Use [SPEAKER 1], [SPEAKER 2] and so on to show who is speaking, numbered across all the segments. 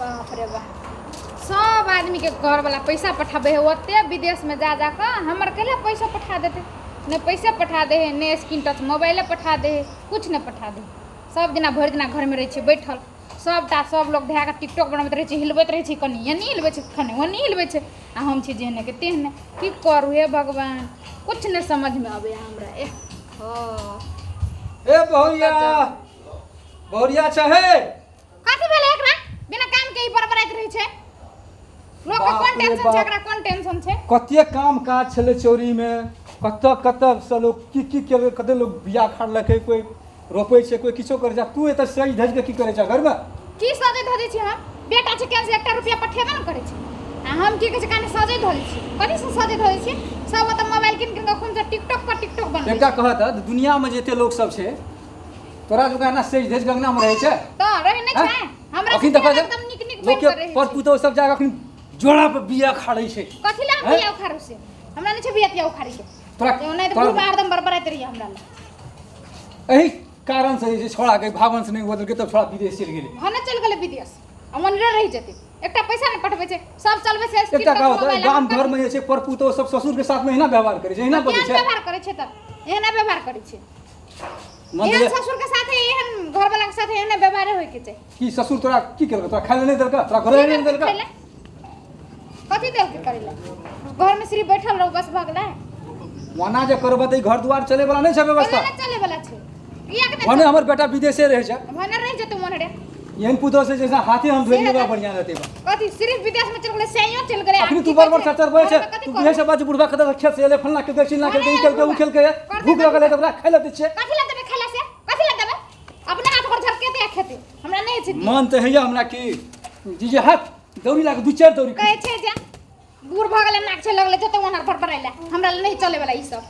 [SPEAKER 1] बाप रे बाप, सब आदमीके घरवला पैसा पठाबै है ओते विदेशमे जा जा कऽ, हमर कैला पैसा पठा देतै? नहि पैसे पठा दै है, नहि स्क्रीन टच मोबाइले पठा दै है, किछु नहि पठा दै है। सब दिना भरि दिना घरमे रहै छै बैठल, सबटा सब लोग भए कऽ टिकटॉक बनबैत रहै छै, हिलबैत रहै छै, कनि एनी हिलबै छै, कनि ओनी हिलबै छै, आ हम छी जेहने के तेहने। की करू हे भगवान, किछु नहि समझमे अबैए हमरा। एह हँ।
[SPEAKER 2] ए बहुरिया, बहुरिया छै हे?
[SPEAKER 1] कथी भेलै एकरा? बिना काम के ई बड़बड़ाइत रहै छै। लोक के
[SPEAKER 2] बाप
[SPEAKER 1] कोन
[SPEAKER 2] रे
[SPEAKER 1] टेंशन छै?
[SPEAKER 2] बाप।
[SPEAKER 1] एकरा कोन टेंशन छै?
[SPEAKER 2] कते काम काज छलै चौरीमे, कतऽ कतऽसँ लोक की की केलकै, कते लोक बिया खाड़लकै, कोइ रोपै छै, कोइ किछो करै छै। तू एतऽ सजि धजि कऽ की करै छै घरमे?
[SPEAKER 1] की सजै धजै छी हम? बेटा छै केहन से एकटा रुपया पठेबे ने करै छै, आ हम की कहै छै, काने सजै धजै छी। कथी से सजै धजै छी? सब ओतऽ मोबाइल कीन कीन कऽ खूब से टिकटॉक पर टिकटॉक बनबै
[SPEAKER 2] एकटा
[SPEAKER 1] छै।
[SPEAKER 2] कहत तऽ दुनियामे जते लोक सब छै, तोरा जकाँ एना सजि धजि कऽ अङ्गनामे रहै छै?
[SPEAKER 1] तऽ रहै नहि
[SPEAKER 2] हैं?
[SPEAKER 1] छै हमरा
[SPEAKER 2] अखन
[SPEAKER 1] सबके
[SPEAKER 2] देखा
[SPEAKER 1] एकदम नीक नीक बनि
[SPEAKER 2] लोकके
[SPEAKER 1] कऽ रहै
[SPEAKER 2] पर
[SPEAKER 1] छै।
[SPEAKER 2] पुतोह सब जाकऽ अखन जोड़ा पर बिया खाड़ै छै।
[SPEAKER 1] कथी लए हम
[SPEAKER 2] हैं?
[SPEAKER 1] बिया उखाड़ू से? हमरा नहि छै बिया तिया उखाड़ै के।
[SPEAKER 2] तोरा
[SPEAKER 1] ओना तऽ
[SPEAKER 2] तोरा
[SPEAKER 1] बुढ़बा हरदम बड़बड़ाइत रहिए हमरा लग।
[SPEAKER 2] एहि कारण से जे छै छोड़ाके भावन से नहि बदलकै तब छोड़ा विदेश चलि गेलै।
[SPEAKER 1] भने चलि गेलै विदेश, आ ओनरे रहि जेतै। एकटा पैसा नहि पठबै छै, सब चलबै छै स्क्रीन
[SPEAKER 2] एकटा
[SPEAKER 1] टच
[SPEAKER 2] कहत
[SPEAKER 1] मोबाइल।
[SPEAKER 2] गाम घरमे जे छै पर पुतोह सब ससुरके साथमे एहिना व्यवहार करै छै, एहिना बजै
[SPEAKER 1] केहन
[SPEAKER 2] छै?
[SPEAKER 1] व्यवहार करै छै? तऽ एहना व्यवहार करै छै।
[SPEAKER 2] मन
[SPEAKER 1] एहन
[SPEAKER 2] जे
[SPEAKER 1] ससुर के साथे, एहन घरवाला के साथे एहने व्यवहारे होय के चाही।
[SPEAKER 2] की ससुर तोरा की केलकै? तोरा खाय लए नहि देलकै? तोरा घरे नहि देलकै?
[SPEAKER 1] खाय लए कथी देलकै? करै लए घर में सिर्फ बैठल रहू, बस भऽ गेलै।
[SPEAKER 2] ओना जे करबह तऽ ई घर दुआर चले वाला नहि छै व्यवस्था।
[SPEAKER 1] ओना नहि चले वाला छै, कियाक नहि?
[SPEAKER 2] भने हमर बेटा विदेशे रहै छै।
[SPEAKER 1] भने रहि जेतै ओनरे।
[SPEAKER 2] एहन पुतोह से जैसा हाथे हम धोइ
[SPEAKER 1] से
[SPEAKER 2] लेबा
[SPEAKER 1] तऽ-
[SPEAKER 2] बढ़िया रहतै बा।
[SPEAKER 1] कथी सिर्फ विदेश में चल गेलै, सैयो चल गेलै।
[SPEAKER 2] अखनी
[SPEAKER 1] आब
[SPEAKER 2] तू
[SPEAKER 1] की
[SPEAKER 2] बड़ बड़
[SPEAKER 1] कहै छै?
[SPEAKER 2] चचर बजै छै।
[SPEAKER 1] घरमे कथी
[SPEAKER 2] तू
[SPEAKER 1] करू?
[SPEAKER 2] बुझै छै बाजू, बुढ़बा कतऽ से खेत से एलै, फलना केलकै, चिलना केलकै, ई केलकै, उ केलकै, भूख लगल है तऽ ओकरा खाइ लए दै छियै।
[SPEAKER 1] कथी लए देबै खाय लए से? कथी लए देबै? अपने हाथ पर झटकेतै आ खेतै, हमरा नहि छै।
[SPEAKER 2] मन तऽ होइए हमरा कि जी जे हाथ दौड़ी लागे दू चारि दौड़ी।
[SPEAKER 1] कहै छै जे बूढ़ भऽ गेलै, नाक छै लगलै, जते ओनर बड़बड़ाइ लए। हमरा लए नहि चलै वाला ई सब।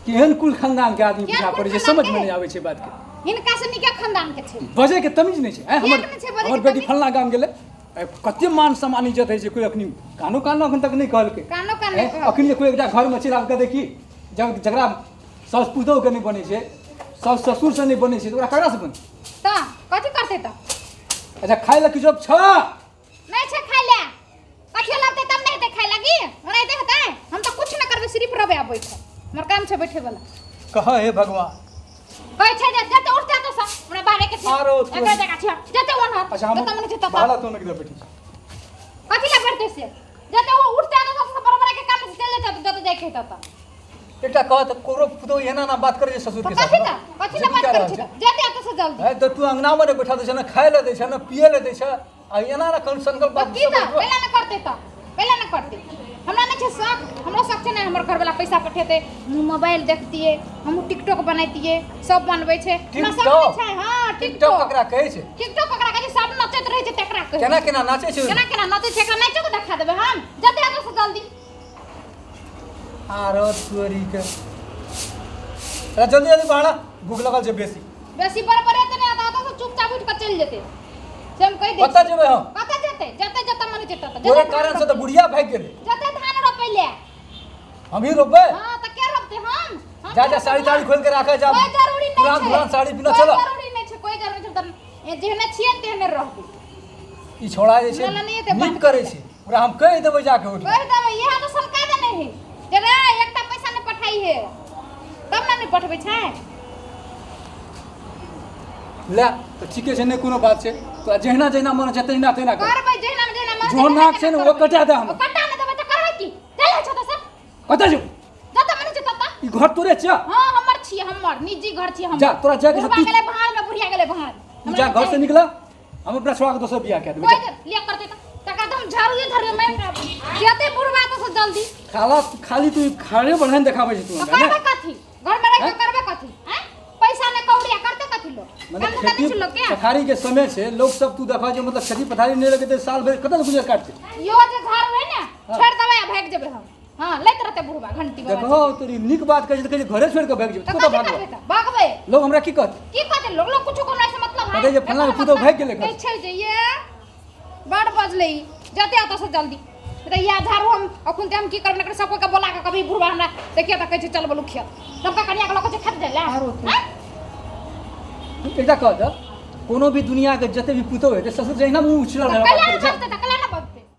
[SPEAKER 2] केहन कुल खानदान के आदमी
[SPEAKER 1] केहन
[SPEAKER 2] बुझा
[SPEAKER 1] कुल
[SPEAKER 2] पड़ै छै,
[SPEAKER 1] खानदान
[SPEAKER 2] समझ में
[SPEAKER 1] के?
[SPEAKER 2] नहि आबै छै बात के।
[SPEAKER 1] हिनका से नीके खानदान के छै।
[SPEAKER 2] बजै के तमीज नहि छै। आँय, हमर
[SPEAKER 1] किएक नहि छै बजैके
[SPEAKER 2] हमर बेटी
[SPEAKER 1] तमीज?
[SPEAKER 2] फलना गाम गेलै, कते मान सम्मान इज्जत होइ छै, कोइ अखनी कानो कान अखन तक नहि कहलकै।
[SPEAKER 1] कानो कान नहि
[SPEAKER 2] आँय,
[SPEAKER 1] कहलकै।
[SPEAKER 2] अखनी जे कोइ एकटा घरमे चलि आबि कऽ देखी, जब जकरा साउस पुतोहुके नहि बनै छै, साउस ससुरसँ नहि बनै छै, तऽ ओकरा ककरासँ बनै?
[SPEAKER 1] तऽ कथी करतै तऽ?
[SPEAKER 2] अच्छा, खाय लए किछो छ?
[SPEAKER 1] नहि छै खाय लए। कथी लगतै तब नहि हेतै खाय लागी? ओनाहिते हेतै? हम तऽ कुछ नहि करबै, सिर्फ रहबै आ बैठल। हमर काम छै बैठे वाला।
[SPEAKER 2] कह हे भगवान।
[SPEAKER 1] कहै छै जे जते उठते तो सब हमरा बाहरे के छै।
[SPEAKER 2] आरो तू-
[SPEAKER 1] एकरा जगह छै, जते ओनहर।
[SPEAKER 2] अच्छा, हम
[SPEAKER 1] जते मन छै तत।
[SPEAKER 2] भाड़ा तो नहि बैठी।
[SPEAKER 1] कथी लए बैठतै से? जते ओ उठते तो सब बराबर के काम से चल जेतै, जते जाय के हेतै तत।
[SPEAKER 2] एकटा कह तऽ ककरो पुतोहु एना एना बात करै छै ससुर
[SPEAKER 1] तऽ
[SPEAKER 2] के
[SPEAKER 1] कथी
[SPEAKER 2] साथ?
[SPEAKER 1] तऽ कथी
[SPEAKER 2] से
[SPEAKER 1] लए
[SPEAKER 2] की
[SPEAKER 1] बात
[SPEAKER 2] कए
[SPEAKER 1] करै
[SPEAKER 2] रहल
[SPEAKER 1] छै?
[SPEAKER 2] छै?
[SPEAKER 1] जते एतऽ से जल्दी।
[SPEAKER 2] है तऽ तू अंगनामे नहि बैठा दै छै, ने खाय लए दै छै, ने पिए लए दै छै, आ एना ने कौन सनकल
[SPEAKER 1] तऽ
[SPEAKER 2] बात
[SPEAKER 1] की तऽ कैला नहि करतै? तऽ कैला नहि करतै? हमरा नहि छै शौक? हमरो शौक छै ने, हमर घरवला पैसा पठेतै, हम मोबाइल देखतियै, हमहूँ टिकटॉक बनैतियै। सब बनबै छै, हमरा शौक नहि
[SPEAKER 2] टिकटॉक?
[SPEAKER 1] छै? हँ,
[SPEAKER 2] टिकटॉक।
[SPEAKER 1] टिकटॉक।
[SPEAKER 2] ककरा कहै छै?
[SPEAKER 1] टिकटॉक ककरा कहै छै? सब नचैत रहै छै तकरा कहै
[SPEAKER 2] केना
[SPEAKER 1] छै।
[SPEAKER 2] केना नाचै छै?
[SPEAKER 1] केना केना नचै छै? एकरा नाचो के देखा देबै हम। जते एतऽ से जल्दी।
[SPEAKER 2] आरो तोरी के, अरे जल्दी जल्दी भाड़ा, भूख लगल छै बेसी।
[SPEAKER 1] बेसी बड़बड़ेतै नहि, एतऽ एतऽ से चुपचाप उठि कऽ चलि जेतै से हम कहि दै
[SPEAKER 2] कतऽ
[SPEAKER 1] छी।
[SPEAKER 2] जेबै हम?
[SPEAKER 1] कतऽ जेतै? जतऽ जतऽ मन जेतै ततऽ।
[SPEAKER 2] तोरे
[SPEAKER 1] जतऽ
[SPEAKER 2] कारण
[SPEAKER 1] धान
[SPEAKER 2] से तऽ
[SPEAKER 1] रोपै।
[SPEAKER 2] बुढ़िया भागि गेलै।
[SPEAKER 1] जतऽ धान रोपै ले।
[SPEAKER 2] हमही रोपबै?
[SPEAKER 1] हँ, तऽ के रोपतै? हम हम
[SPEAKER 2] जा जा, साड़ी ताड़ी खोलि के राखै जा।
[SPEAKER 1] कोइ जरूरी नहि
[SPEAKER 2] पुरान
[SPEAKER 1] छै।
[SPEAKER 2] धुरान साड़ी बिना
[SPEAKER 1] कोइ
[SPEAKER 2] चल।
[SPEAKER 1] जरूरी नहि छै, कोइ जरूरी नहि छै। तऽ जेहने छियै तेहने रहबै।
[SPEAKER 2] ई छोड़ा जे छै
[SPEAKER 1] हमरा नहि एतै
[SPEAKER 2] नीक
[SPEAKER 1] बात
[SPEAKER 2] करै छै, ओकरा हम कहि देबै जाके उठि।
[SPEAKER 1] कहि देबै, इएह तऽ सनका देने है जे रे एकटा पैसा नहि पठाई है, तब ने नहि पठबै छै।
[SPEAKER 2] ले तऽ ठीके छै, नहि कोनो बात छै। तोरा जहिना जहिना मन छै तहिना तहिना कर।
[SPEAKER 1] करबै जहिना जहिना मन
[SPEAKER 2] जो नाक छै ने, ओ कटा दे हमर।
[SPEAKER 1] ओ कटा नहि देबै तऽ करबै की? चल छै तऽ सब।
[SPEAKER 2] कतऽ जेबै?
[SPEAKER 1] जतऽ मन छै ततऽ।
[SPEAKER 2] ई घर तोरे छै?
[SPEAKER 1] हँ, हमर छियै, हमर निजी घर छियै हमर।
[SPEAKER 2] जा, तोरा जाके
[SPEAKER 1] बुढ़बा
[SPEAKER 2] तू-
[SPEAKER 1] गेलै भाड़ में, बुढ़िया गेलै भाड़।
[SPEAKER 2] तू जा, घर से निकला, हम अपना छोड़ा के दोसर बियाह कए देबै।
[SPEAKER 1] कोइ लिया करतै तऽ तकरा तऽ हम झाड़ूए झाड़ू मैं जते बुढ़बा तऽ से जल्दी।
[SPEAKER 2] खाला खाली तू खाड़े बढ़ाइन देखाबै छै तू
[SPEAKER 1] तऽ
[SPEAKER 2] हमरा ने
[SPEAKER 1] करबै कथी घरमे रहि
[SPEAKER 2] हैं?
[SPEAKER 1] कऽ? करबै कथी आँय? पैसा नहि कौड़ी आ करतै कथी लोक?
[SPEAKER 2] मतलब
[SPEAKER 1] काम धंधा
[SPEAKER 2] खेती
[SPEAKER 1] नहि छै लोकके।
[SPEAKER 2] पथारी के समय छै, लोक सब तू देखा जे मतलब खेती पथारी नहि लगेतै साल भरि, कतऽ से गुजर काटतै?
[SPEAKER 1] इहो जे झाड़ू है ने, छोड़ि देबै आ भागि जेबै हम। हँ, लैत रहतै बुढ़बा घंटी बाबा।
[SPEAKER 2] देखो तोरी नीक बात कहै छै तऽ कहै छै घरे छोड़ि कऽ भागि जेबै।
[SPEAKER 1] तऽ
[SPEAKER 2] कतऽ
[SPEAKER 1] कथी
[SPEAKER 2] भागबै?
[SPEAKER 1] करबै तऽ भागबै?
[SPEAKER 2] लोग हमरा की कहतै?
[SPEAKER 1] की कहतै लोक? लोक कुछो कोनो से मतलब है?
[SPEAKER 2] कहतै जे फल्लाँ के पुतोहु भागि गेलै घर।
[SPEAKER 1] कहै छै जे ये बड़ बजलै ई, जते ओतऽ से जल्दी तऽ इएह झाड़ू हम अखन तऽ हम की करबै ने, सब कोइके बोला कऽ कभी बुढ़बा हमरा देखिए तऽ कहै छै चल बोलू खेत, सबका कनिया के लऽ कऽ छै खेत जाइ लए।
[SPEAKER 2] आरो तू-
[SPEAKER 1] आँय?
[SPEAKER 2] एकटा कह दऽ, कोनो भी दुनिया के जते भी पुतोह हेतै, ससुर जहिना मुँह उछलल
[SPEAKER 1] तऽ
[SPEAKER 2] रहल
[SPEAKER 1] कैला ने बोलतै?